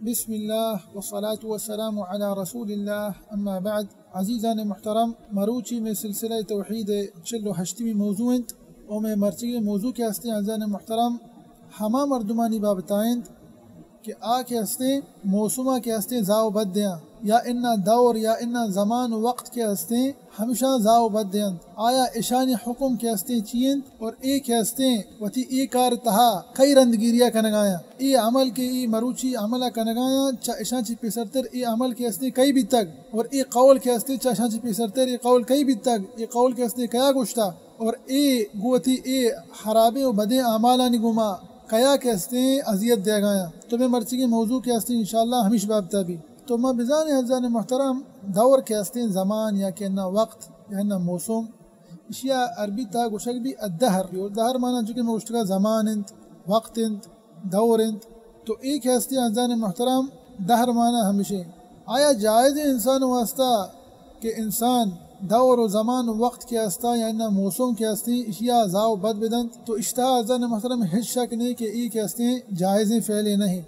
بسم اللہ والصلاة والسلام علی رسول اللہ، اما بعد۔ عزیزان محترم، مروچی میں سلسلہ توحید چل و ہشتمی موضوع انت، و میں مرچگی موضوع کہ ہستیں عزیزان محترم ہما مردمانی بابتا انت کہ آ کہ ہستیں موسما کہ ہستیں زاو بد دیاں، یا انا دور یا انا زمان و وقت کہ ہستیں ہمشاں زاو بد دیاں۔ آیا اشانی حکم کہ ہستیں چی انت؟ اور اے کہ ہستیں وتی اے کار تہا کئی رندگیریا کنگایاں؟ اے عمل کہ اے مروچی عملا کنگایاں، چہ اشاں چی پیسرتر اے عمل کہ ہستیں کئی بیتگ؟ اور اے قول کہ ہستیں چہ اشاں چی پیسرتر اے قول کئی بیتگ؟ اے قول کہ ہستیں کیا گوشتا؟ اور اے گوں وتی اے خرابیں و بدیں اعمالانی گوما کیا کہ ہستیں اذیت دیگایاں؟ تو میں مرچگی موضوع کہ ہستیں انشاءاللہ ہمیش بابتا بی۔ تو ما بزانیں عزیزان محترم، دور کہ ہستیں زمان یا کہ انا وقت یا انا موسم، اشیا عربی تا گوشگ بی الدہر۔ اور دہر معنی چونکہ میں گوشتگا زمان انت، وقت انت، دور انت۔ تو اے کہ ہستیں عزیزان محترم، دہر معنی ہمشیں۔ آیا جائز انسان واسطہ کہ انسان دور و زمان و وقت کہ ہستا یا انا موسم کہ ہستیں اشیا زاو بد بدنت؟ تو اشتہا عزیزان محترم ہچ شک نہیں کہ اے کہ ہستیں جائزیں فعلے نہیں۔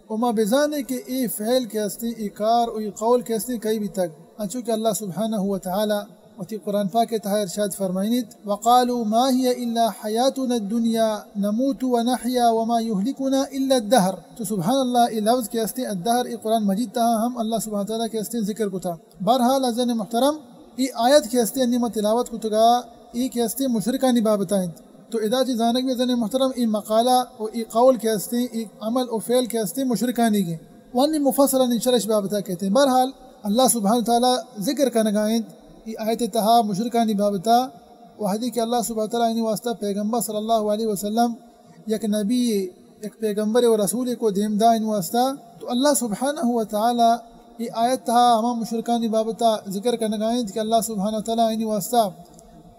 و ما بزانیں کہ اے فعل کہ ہستیں، اے کار و اے قول کہ ہستیں کئی بیتگ۔ انچو کہ اللہ سبحانہ و تعالی وتی قرآن پاک تہا ارشاد فرمائنیت، وقالوا ما هي الا حياتنا الدنيا نموت ونحيا وما يهلكنا الا الدهر۔ تو سبحان اللہ، اے لفظ کہ ہستیں الدہر، اے قرآن مجید تہا ہم اللہ سبحانہ و تعالی کہ ہستیں ذکر کتا۔ بہرحال عزیزان محترم، اے آیت کہ ہستیں انی ما تلاوت کتگا، اے کہ ہستیں مشرکانی بابتا انت۔ تو ادا چی زانگ بی عزیزان محترم، اے مقالہ و اے قول کہ ہستیں، اے عمل و فعل کہ ہستیں مشرکانی گیں۔ و انی مفصلا انشاءاللہ اش بابتا کہتیں۔ بہرحال اللہ سبحانہ و تعالی ذکر کنگا انت، اے آیت تہا مشرکانی بابتا، وہدے کہ اللہ سبحانہ و تعالی انی واسطہ پیغمبر صلی اللہ علیہ وسلم یک نبی، یک پیغمبر و رسول کو دیم دا انی واسطہ۔ تو اللہ سبحانہ و تعالی اے آیت تہا ہما مشرکانی بابتا ذکر کنگا انت کہ اللہ سبحانہ و تعالی انی واسطہ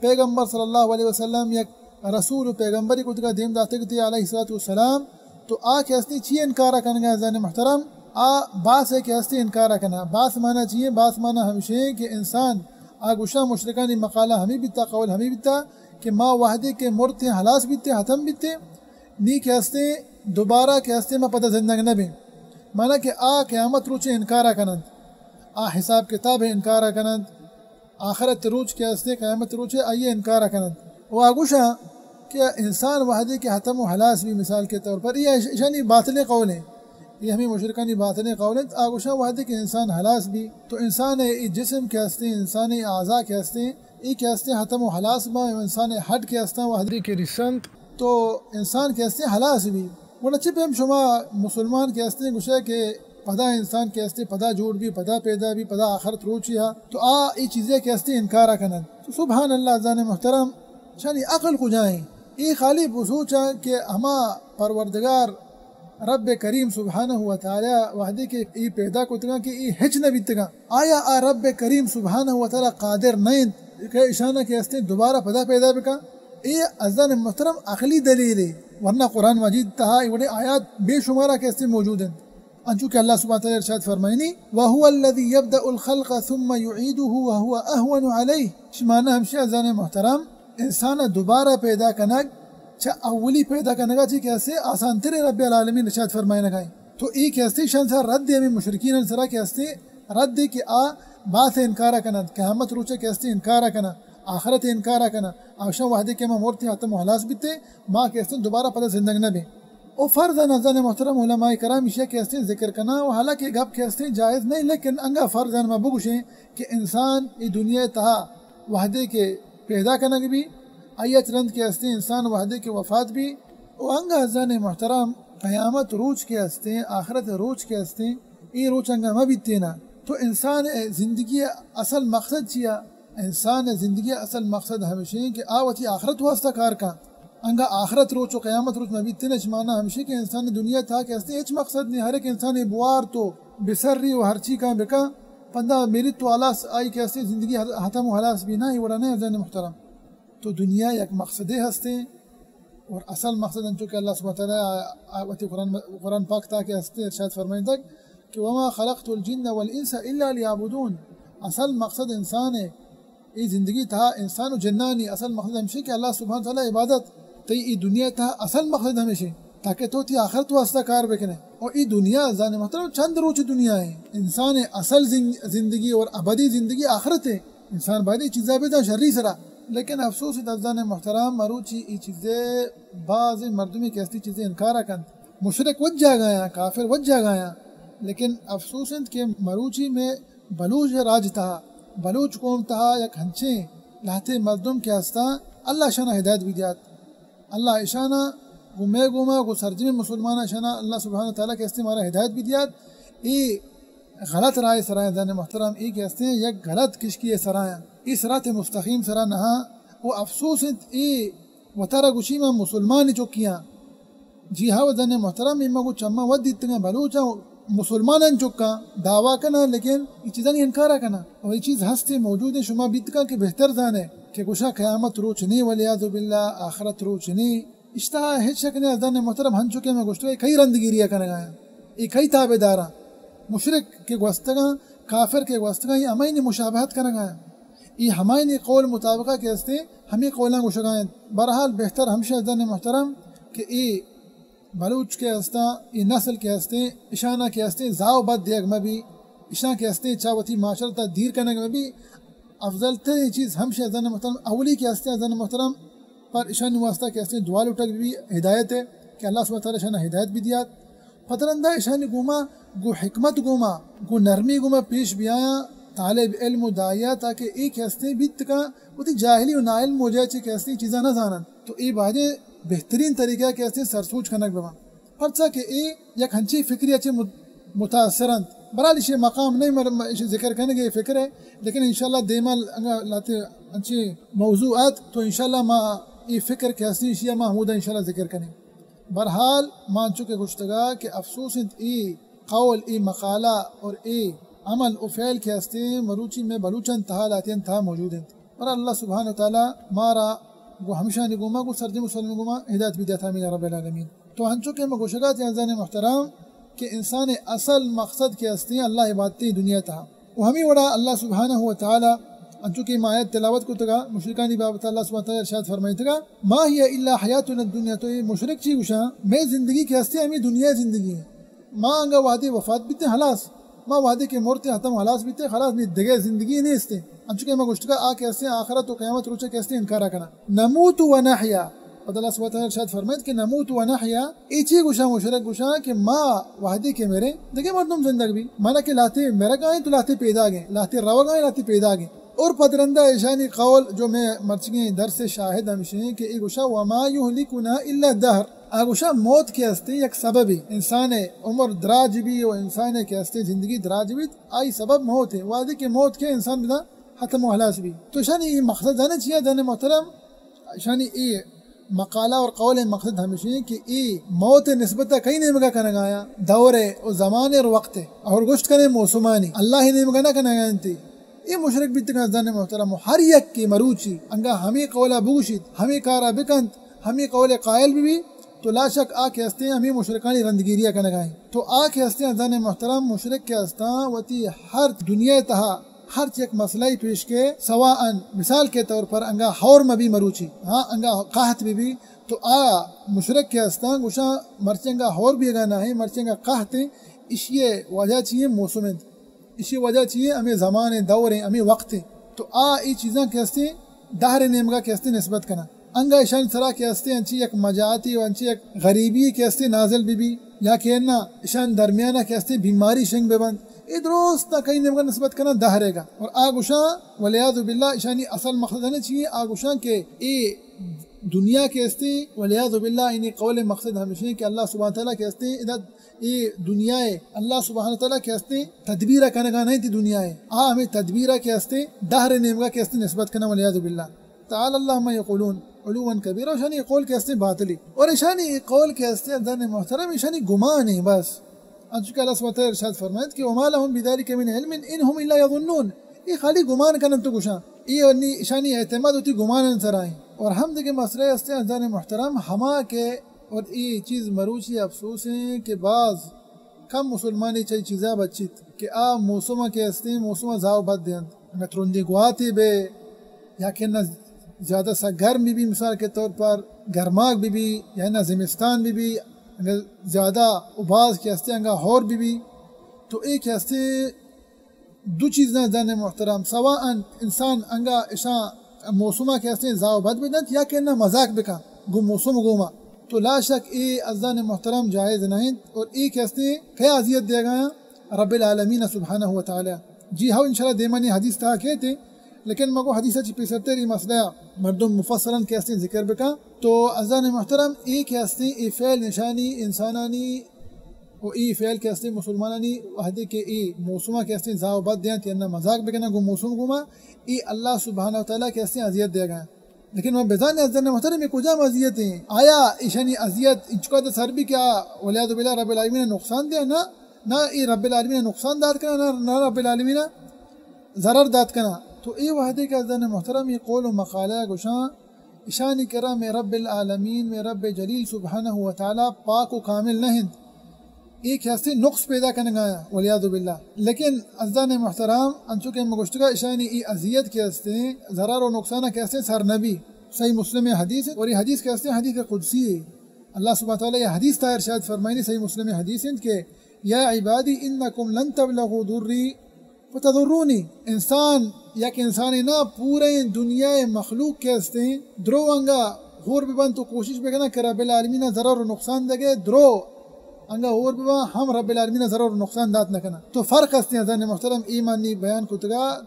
پیغمبر صلی اللہ علیہ وسلم یک رسول و پیغمبری کتگا دیم داتگ تے علیہ الصلوۃ والسلام۔ تو آ کہ ہستیں چی انکارا کنگا عزیزان محترم؟ آ بعث کہ ہستیں انکارا کنا۔ بعث معنی چی ہے؟ بعث معنی ہمشیں کہ انسان آ گوشاں مشرکانی مقالہ ہمیں بیتا، قول ہمیں بیتا کہ ما وہدے کہ مرتیں، ہلاس بیتیں، ختم بیتیں، نی کہ ہستیں دوبارہ کہ ہستیں ما پدا زندگ نہ بیں۔ معنی کہ آ قیامت روچے انکارا کننت، آ حساب کتاب انکارا کننت، آخرت روچ کہ ہستیں، قیامت روچے آئی انکارا کننت۔ و آ گوشاں کہ انسان وہدے کہ ختم و ہلاس بی، مثال کے طور پر، یہ اش-، اشانی باطلیں قول ہیں، یہ ہمیں مشرکانی باطلیں قول ہیں۔ آ گوشاں وہدے کہ انسان ہلاس بی تو انسان اے جسم کہ ہستیں، انسان اے اعضا کہ ہستیں، اے کہ ہستیں ختم و ہلاس باں، انسان ہڈ کہ ہستاں وہدے کہ رسنت تو انسان کہ ہستیں ہلاس بی۔ گڑا چہ پیم شما مسلمان کہ ہستیں گوشے کہ پدا انسان کہ ہستیں پدا جوڑ بی، پدا پیدا بی، پدا آخرت روچی ہا، تو آ اے چیزے کہ ہستیں انکارا کنن۔ تو سبحان اللہ، عزیزان محترم، شانی عقل کجائیں؟ اے خالی بسوچاں کہ ہما پروردگار رب کریم سبحانہ و تعالی وہدے کہ اے پیدا کتگاں کہ اے ہچ نہ بیتگاں، آیا آ رب کریم سبحانہ و تعالی قادر نہ انت کہ اشاناں کہ ہستیں دوبارہ پدا پیدا بکاں؟ اے عزیزان محترم عقلی دلیلے، ورنہ قرآن مجید تہا اے وڑیں آیات بے شمارا کہ ہستیں موجود انت۔ انچو کہ اللہ سبحانہ و تعالی ارشاد فرمائنی، وهو الذي يبدأ الخلق ثم يعيده وهو أهون عليه۔ شمانا ہمشی عزیزان محترم، انسان دوبارہ پیدا کنگ چہ اولی پیدا کنگا چی کہ ہستیں آسان تریں، رب العالمین ارشاد فرمائنگا انت۔ تو اے کہ ہستیں شان سرا رد ہمیں مشرکین سرا کہ ہستیں رد کہ آ بعث انکارا کننت، قیامت روچے کہ ہستیں انکارا کنن، آخرت انکارا کنن، آشان وہدے کہ ما مرتیں ختم و ہلاس بیتیں، ما کہ ہستیں دوبارہ پدا زندگ نہ بیں۔ او فرضاً عزیزان محترم علماء کرام ایشی کہ ہستیں ذکر کناں و حالانکہ گپ کہ ہستیں جائز نہیں، لیکن انگا فرضاً ما بگوشیں کہ انسان ای دنیا تہا وہدے کہ پیدا کنگ بی، آئی ءَ چہ رند کہ ہستیں انسان وہدے کہ وفات بی، و انگا عزیزان محترم، قیامت روچ کہ ہستیں، آخرت روچ کہ ہستیں، اے روچ انگا مہ بیتینا۔ تو انسان ءِ زندگی ءِ اصل مقصد چیا؟ انسان ءِ زندگی ءِ اصل مقصد ہمیشیں کہ آ وتی آخرت واسطہ کار کن۔ انگا آخرت روچ و قیامت روچ مہ بیتینا، چہ مانا ہمیشیں کہ انسان دنیا تہا کہ ہستیں ہچ مقصد نہیں، ہر ایک انسان بوار تو بسری و ہرچی کاں بکاں، پدا میری تو ہلاس آئی کہ ہستیں زندگی ختم و ہلاس بی، نہ، اے وڑا نہ عزیزان محترم۔ تو دنیا یک مقصدے ہستیں اور اصل مقصد انچو کہ اللہ سبحانہ وتعالی آ، آ، وتی قرآن، قرآن پاک تہا کہ ہستیں ارشاد فرمائیتگ کہ وما خلقت الجن والانس الا لیعبدون۔ اصل مقصد انسان ءِ، اے زندگی تہا انسان و جنانی اصل مقصد ہمیشیں کہ اللہ سبحانہ وتعالی عبادت، تئی اے دنیا تہا اصل مقصد ہمیشیں۔ تاکہ تو وتی آخرت واسطہ کار بکنے۔ اور ای دنیا، عزیزان محترم، چند روچ دنیا ہے۔ انسان اصل زن-، زندگی اور ابدی زندگی آخرت ہے۔ انسان باید ای چیزا بزان شری سرا۔ لیکن افسوس ہے عزیزان محترم، مروچی ای چیزے بعض مردمی کہ ہستی چیزے انکار کنت۔ مشرک وت جاگایا، کافر وت جاگایا، لیکن افسوس انت کہ مروچی میں بلوچ راج تہا، بلوچ قوم تہا یک ہنچیں لہتے مردم کہ ہستا، اللہ شانا ہدایت بھی دیات۔ اللہ اشانا گوں مئے گوما، گوں سرجمیں مسلماناں اشانا اللہ سبحانہ و تعالیٰ کہ ہستے مارا ہدایت بھی دیات۔ اے غلط راہ سرا، عزیزان محترم، اے کہ ہستے یک غلط کشکی سرا، اے صراط مستقیم سرا نہا۔ و افسوس انت اے وتارا گوشی ما مسلمان چکیاں۔ جی ہاں، عزیزان محترم، اے ما گوں چماں وت دیتگاں، بلوچاں مسلماناں چکاں دعویٰ کناں، لیکن اے چیزانی انکارا کناں۔ اور اے چیز ہستے موجود ہیں، شما بیتگاں کہ بہتر زانے کہ گوشاں قیامت روچ نہیں، والعیاذ باللہ، آخرت روچ نہیں۔ اشتہا ہچ شک نہیں، عزیزان محترم، ہنچو کہ میں گوشتگا، اے کئی رندگیریا کنگایا، اے کئی تابعداراں، مشرک کہ گوستگاں، کافر کہ گوستگاں، اے ہمائنی مشابہت کنگایا، اے ہمائنی قول مطابقہ کہ ہستے، ہمیں قولاں گوشگا انت۔ بہرحال بہتر ہمشہ عزیزان محترم کہ اے بلوچ کہ ہستاں، اے نسل کہ ہستے، اشانا کہ ہستے، زاو بد دیگ مبی، اشاں کہ ہستے، چا وتی معاشرتا دیر کنگ مبی۔ افضل ترین چیز ہمشہ عزیزان محترم، اولی کہ ہستے عزیزان محترم، پر اشانی واسطہ کہ ہستے دعا لوٹگ بی، ہدایت ہے کہ اللہ سبحانہ تعالیٰ اشانا ہدایت بھی دیات۔ پترندہ اشانی گوما، گو حکمت گوما، گو نرمی گوما پیش بیایاں طالب علم و داعیہ، تاکہ اے کہ ہستے بیت کا وتی جاہلی و ناعلم وجہ چے کہ ہستے چیزاں نہ زانن۔ تو اے بایدیں بہترین طریقہ کہ ہستے سرسوچ کنگ ببن۔ پرچا کہ اے یک ہنچیں فکرے چہ مت-، متاثر انت۔ بہرحال ایشی مقام نہیں، مر-، م-، ایشی ذکر کنگ اے فکر ہے، لیکن انشاءاللہ دیما انگا لہتے انچیں موضوع ات تو انشاءاللہ ما اے فکر کہ ہستی ایشی ما ہمودا انشاءاللہ ذکر کنیں۔ بہرحال ما انچو کہ گوشتگا کہ افسوس انت اے قول، اے مقالہ اور اے عمل و فعل کہ ہستے مروچی میں بلوچان تہا لہتیان تہا موجود انت۔ اور اللہ سبحانہ و تعالیٰ مارا گو ہمشانی گوما، گو سرجم مسلم گوما ہدایت بھی دیتا، آمین یا رب العالمین۔ تو ہنچو کہ ہم گوشگا تھے عزیزان محترم کہ انسان اصل مقصد کہ ہستے اللہ عبادت دنیا تہا۔ و ہمیں وڑا اللہ سبحانہ و تعالیٰ ہنچو کہ ما آیت تلاوت کتگا، مشرکانی بابت اللہ سبحانہ و تعالیٰ ارشاد فرمائیتگا، ما هي إلا حياتنا الدنيا، تو اے مشرک چی گوشاں، میں زندگی کہ ہستے ہمیں دنیا زندگی ہے۔ ما انگا وہدے وفات بیتے خلاص، ما وہدے کہ مرتے ختم خلاص بیتے خلاص، نی دگہ زندگی نیستے۔ انچو کہ ما گوشتگا آ کہ ہستے آخرت و قیامت روچا کہ ہستے انکارا کنا۔ نموت و نحیا، پد اللہ سبحانہ وتعالی ارشاد فرمائیت کہ نموت و نحیا، اے چی گوشاں مشرک گوشاں کہ ما وہدے کہ مرے دگہ مردم زندگ بی، مانا کہ لہتے مرگا ہیں تو لہتے پیداگ ہیں، لہتے روگا ہیں لہتے پیداگ ہیں۔ اور پد رندا ایشانی قول جو میں مرچگیں درس شاہد ہمشیں کہ اے گوشاں وما يهلكنا إلا الدهر۔ آ گوشاں موت کہ ہستے یک سببے، انسان عمر دراج بی و انسان کہ ہستے زندگی دراج بیت، آئی سبب موت ہے۔ وہدے کہ موت کہ انسان بدا ختم و خلاص بی۔ تو شانی اے مقصد زانے چیا عزیزان محترم؟ شانی اے مقالہ اور قول مقصد ہمشی کہ اے موت نسبت کئی نیمگا کنگایا، دور ہے و زمان ہے اور وقت ہے۔ اور گوشت کنے موسمانی، اللہ نیمگا نہ کنگا انتی۔ اے مشرک بیتگاں عزیزان محترم، ہر یک کہ مروچی انگا ہمیں قولا بگوشیت، ہمیں کارا بکنت، ہمیں قول قائل بی، تو لا شک آ کہ ہستیں ہمیں مشرکانی رندگیریا کنگا ہیں۔ تو آ کہ ہستیں عزیزان محترم، مشرک کہ ہستاں وتی ہر دنیا تہا ہر یک مسئلہ پیش کے، سواء مثال کے طور پر انگا ہور مبی مروچی، ہاں انگا قحط بی بی، تو آ مشرک کہ ہستاں گوشاں مرچی انگا ہور بیگا نہ ہیں، مرچی انگا قحط ہیں، اشی وجہ چی ہیں؟ موسم انت۔ اشی وجہ چی ہے؟ ہمیں زمان ہیں، دور ہیں، ہمیں وقت ہیں۔ تو آ ای چیزاں کہ ہستیں دہر نیمگا کہ ہستیں نسبت کنا۔ انگا اشان سرا کہ ہستیں انچی یک مجاعتی و انچی یک غریبی کہ ہستیں نازل بی بی، یا کہ انا اشان درمیانا کہ ہستیں بیماری شنگ ببند۔ اے درست کئی نیمگا نسبت کنا دہرے گا۔ اور آ گوشاں والعیاذ باللہ اشانی اصل مقصد ہے چی ہے؟ آ گوشاں کہ اے دنیا کہ ہستیں والعیاذ باللہ انی قول مقصد ہمشیں کہ اللہ سبحانہ تعالیٰ کہ ہستیں ادا اے دنیا ہے اللہ سبحانہ تعالیٰ کہ ہستیں تدبیر کنگا نہیں تی دنیا ہے۔ آ ہمیں تدبیر کہ ہستیں دہر نیمگا کہ ہستیں نسبت کنا والعیاذ باللہ۔ تعالی اللہ عما یقولون علوا کبیرا، اشانی قول کہ ہستیں باطلی۔ اور اشانی قول کہ ہستیں عزیزان محترم، اشانی گمان ہیں بس۔ انچو کہ اللہ سبحانہ تعالی ارشاد فرمائیت کہ وما لهم بذلك من علم ان هم الا يظنون۔ اے خالی گمان کنن تو گوشاں۔ اے انی اشانی اعتماد وتی گمان سرا ہیں۔ اور ہم دگہ مسئلہ ہستیں عزیزان محترم، ہما کہ اور اے چیز مروچی افسوس ہیں کہ بعض کم مسلمانی چہ چیزا بچیت کہ آ موسم کہ ہستیں، موسم زاو بد دینت۔ انگا ترندی گواتے بے، یا کہ نہ زیادہ سا گرم بی بی، مثال کے طور پر گرماگ بی بی، یا نہ زمستان بی بی، انگا زیادہ و باز کہ ہستے انگا ہور بی بی، تو اے کہ ہستے دو چیز نہ زن محترم، سواء انسان انگا اشاں موسما کہ ہستے زاو بد بدنت یا کہ نہ مذاق بکن گوں موسم گوما، تو لا شک اے ازان محترم جائز نہ انت۔ اور اے کہ ہستے کیا اذیت دیگا؟ رب العالمین سبحانہ و تعالی۔ جی ہو، انشاءاللہ دیمانی حدیث تہا کیتے، لیکن مگو حدیث چی پیسرتر ای مسئلہ مردم مفصلا کہ ہستیں ذکر بکن۔ تو ازان محترم، اے کہ ہستیں اے فعل نشانی انسانانی و اے فعل کہ ہستیں مسلمانانی وحدے کہ اے موسما کہ ہستیں زاو بد دیاں تینا مذاق بکنن گوں موسم گوما، اے اللہ سبحانہ و تعالی کہ ہستیں اذیت دیگا۔ لیکن ما بزانیں ازان محترم اے کجام اذیت ہیں؟ آیا ایشانی اذیت انچکا تو سر بی کہ آ والعیاذ باللہ رب العالمین نقصان دے؟ نہ، نہ اے رب العالمین نقصان دات کنا، نہ، نہ رب العالمین ضرر دات کنا۔ تو اے وحدے کہ ازان محترم اے قول و مقالہ گوشاں، اشانی کرا میں رب العالمین، میں رب جلیل سبحانہ و تعالی پاک و کامل نہ انت۔ اے کہ ہستیں نقص پیدا کنگا یا والعیاذ باللہ۔ لیکن ازان محترم، انچو کہ من گوشتگا، اشانی اے اذیت کہ ہستیں، ضرر و نقصان کہ ہستیں سر نبی۔ صحیح مسلم حدیث ہے، اور اے حدیث کہ ہستیں حدیث قدسی ہے۔ اللہ سبحانہ تعالی اے حدیث تا ارشاد فرمائنی، صحیح مسلم حدیث انت کہ یا عبادی انکم لن تبلغوا ضری فتضرونی۔ انسان یک انسانے نہ، پوریں دنیا مخلوق کہ ہستیں درو انگا ہور ببنت و کوشش بکنن کہ رب العالمین ضرر و نقصان دگے، درو انگا ہور ببن ہم رب العالمین ضرر و نقصان دات نہ کنن۔ تو فرق ہستیں ازان محترم، اے من نی بیان کتگا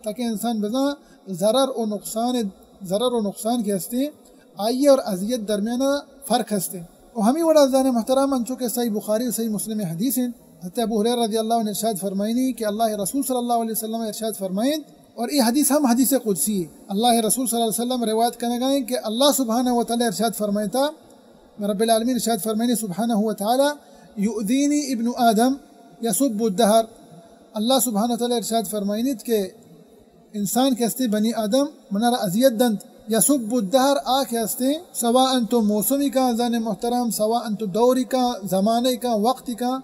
تاکہ انسان بزان ضرر و نقصان، ضرر و نقصان کہ ہستیں آئی اور اذیت درمیان فرق ہستیں۔ و ہمیں وڑا ازان محترم انچو کہ صحیح بخاری و صحیح مسلم حدیث ہیں، حضرت ابو ہریرہ رضی اللہ عنہ ارشاد فرمائنی کہ اللہ رسول صلی اللہ علیہ وسلم ارشاد فرمائنت، اور اے حدیث ہم حدیث قدسی ہے۔ اللہ رسول صلی اللہ علیہ وسلم روایت کنگائیں کہ اللہ سبحانہ و تعالی ارشاد فرمائتا، رب العالمین ارشاد فرمائنی سبحانہ و تعالی، یؤذینی ابن آدم یسب الدہر۔ اللہ سبحانہ و تعالی ارشاد فرمائنیت کہ انسان کہ ہستیں بنی آدم منارا اذیت دنت، یسب الدہر، آ کہ ہستیں سواء انت موسمی کا زن محترم، سواء انت دوری کا، زمانے کا، وقتی کا،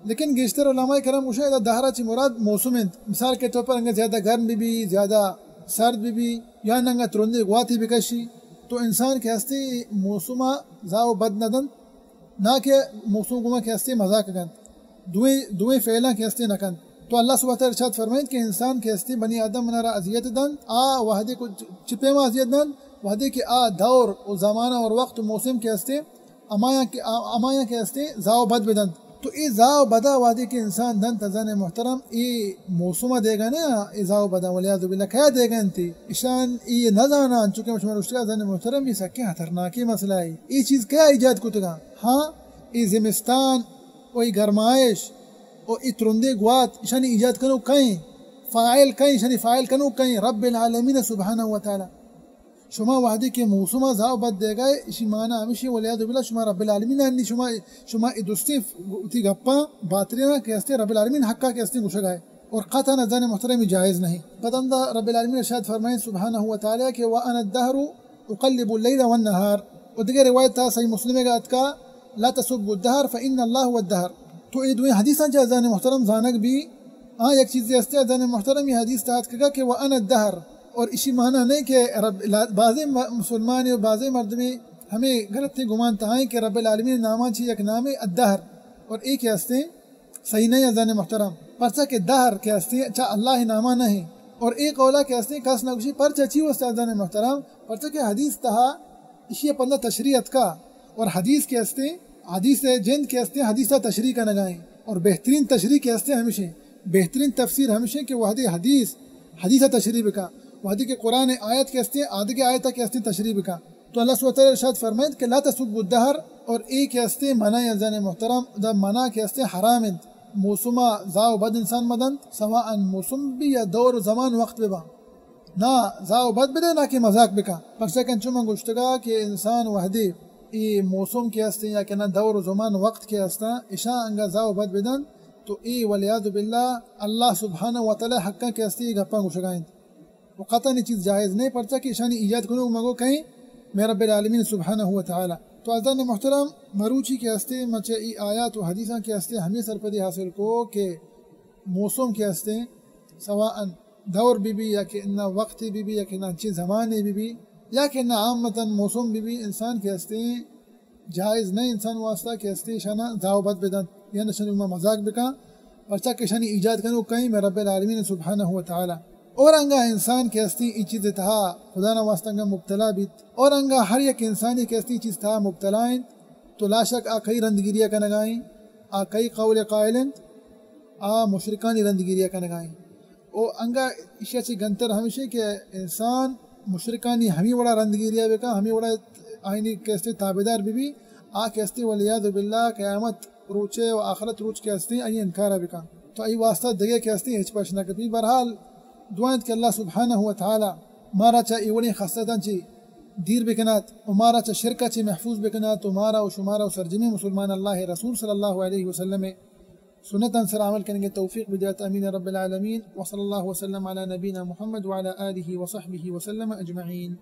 لیکن گیشتر علماء کرام گوشاں ادا دہرا چی مراد موسم انت۔ مثال کے طور پر انگا زیادہ گرم بی بی، زیادہ سرد بی بی، یا ننگا ترندے گواتی بکشی، تو انسان کہ ہستیں موسما زاو بد نہ دنت، نہ کہ موسم گوما کہ ہستیں مذاق کنت، دوئیں، دوئیں فعلاں کہ ہستیں نہ کنت۔ تو اللہ سبحانہ وتعالی ارشاد فرمائیت کہ انسان کہ ہستیں بنی آدم منارا اذیت دنت، آ وہدے کو چ-، چہ پیما اذیت دنت، وہدے کہ آ دور و زمانہ اور وقت و موسم کہ ہستیں، ہمایاں کہ، آ-، ہمایاں کہ ہستیں زاو بد بدنت۔ تو اے زاو بدا وہدے کہ انسان دنت، عزیزان محترم، اے موسم دیگا نہ، اے زاو بدا والعیاذ باللہ کیا دیگا انت؟ اشان اے نہ زاناں، چونکہ شما رشتگا عزیزان محترم، اے سکیں خطرناکیں مسئلہ ہے۔ اے چیز کیا ایجاد کتگا؟ ہاں، اے زمستان و اے گرمائش و اے ترندیں گوات، اشانی ایجاد کنوک کئیں؟ فاعل کئیں؟ اشانی فاعل کنوک کئیں؟ رب العالمین سبحانہ و تعالی۔ شما وہدے کہ موسما زاو بد دیگائے، اشی معنی ہمیشی والعیاذ باللہ شما رب العالمین انی، شما، شما اے درستیں وتی گپاں باطلینا کہ ہستیں رب العالمین حقا کہ ہستیں گوشگائے۔ اور قطعاً عزیزان محترم اے جائز نہیں۔ پد ہمدا رب العالمین ارشاد فرمائیں سبحانہ و تعالی کہ وانا الدہر اقلب اللیل والنہار۔ و دگہ روایت تہا صحیح مسلم گا اتکا، لا تسبوا الدہر فان اللہ هو الدہر۔ تو اے دوئیں حدیثاں چہ عزیزان محترم زانگ بی، ہاں، یک چیزے ہستے عزیزان محترم، اے حدیث تہا اتکگا کہ وانا الدہر، اور اشی معنی نہیں کہ رب، لا-، بعضے م-، مسلمانے و بعضے مردمے ہمیں غلطیں گمان تہا ایں کہ رب العالمین ناماں چہ یک نامے الدہر، اور اے کہ ہستیں صحیح نہیں عزیزان محترم، پرچا کہ دہر کہ ہستیں چہ اللہ ناما نہیں۔ اور اے قولا کہ ہستیں کس نہ گوشی، پرچا چی واسطہ عزیزان محترم؟ پرچا کہ حدیث تہا اشی پندا تشریح اتکا، اور حدیث کہ ہستیں، حدیث جند کہ ہستیں، حدیثا تشریح کنگائیں، اور بہترین تشریح کہ ہستیں ہمیشیں، بہترین تفسیر ہمیشیں کہ وہدے حدیث، حدیثا تشریح بکا، وہدے کہ قرآن آیت کہ ہستیں، آدگہ آیتا کہ ہستیں تشریح بکا۔ تو اللہ سبحانہ وتعالی ارشاد فرمائیت کہ لا تسبوا الدہر، اور اے کہ ہستیں منع عزیزان محترم، دا منع کہ ہستیں حرام انت۔ موسما زاو بد انسان مدنت، سواء موسم بی یا دور و زمان وقت ببا۔ نہ زاو بد بدے، نہ کہ مذاق بکا۔ پرچا کہ انچو من گوشتگا کہ انسان وہدے اے موسم کہ ہستیں یا کہ نہ دور و زمان وقت کہ ہستاں، اشاں انگا زاو بد بدنت، تو اے والعیاذ باللہ اللہ سبحانہ و تعالی حقاں کہ ہستیں اے گپاں گوشگا انت۔ و قطعاً اے چیز جائز نہیں، پرچا کہ اشانی ایجاد کنوک مگو کئیں؟ میں رب العالمین سبحانہ و تعالی۔ تو عزیزان محترم، مروچی کہ ہستیں، ما چہ اے آیات و حدیثاں کہ ہستیں، ہمیں سرپدی حاصل کو کہ موسم کہ ہستیں، سواء دور بی بی یا کہ نہ وقت بی بی یا کہ نہ انچیں زمانے بی بی یا کہ نہ عامتاً موسم بی بی، انسان کہ ہستیں، جائز نہ انسان واسطہ کہ ہستی اشانا زاو بد بدنت یا نشانی ما مذاق بکن، پرچا کہ اشانی ایجاد کنوک کئیں؟ مئے رب العالمین سبحانہ و تعالی۔ اور انگا انسان کہ ہستی ای چیز تہا خدا نا واسطہ انگا مبتلا بیت، اور انگا ہر یک انسانی کہ ہستی ای چیز تہا مبتلا انت، تو لا شک آ کئی رندگیری کنگائیں، آ کئی قول قائل انت، آ مشرکانی رندگیری کنگائیں۔ او انگا اشیا چی گنتر ہمیشیں کہ انسان مشرکانی ہمی وڑا رندگیری بکا، ہمی وڑا آئینی کہ ہستی تابعدار ببی، آ کہ ہستی والعیاذ باللہ قیامت روچے و آخرت روچ کہ ہستی آئی انکارا بکن، تو آئی واسطہ دگہ کہ ہستی ہچ پش نہ کپی۔ بہرحال دعا انت کہ اللہ سبحانہ و تعالی مارا چہ ای وڑیں خصلتاں چی دیر بکنات و مارا چہ شرکا چی محفوظ بکنات و مارا و شمارا و سرجمیں مسلمان اللہ رسول صلی اللہ علیہ وسلم سنتاں سر عمل کنگے توفیق بدیات۔ آمین رب العالمین۔ وصلی اللہ وسلم علی نبینا محمد وعلی آلہ وصحبہ وسلم اجمعین۔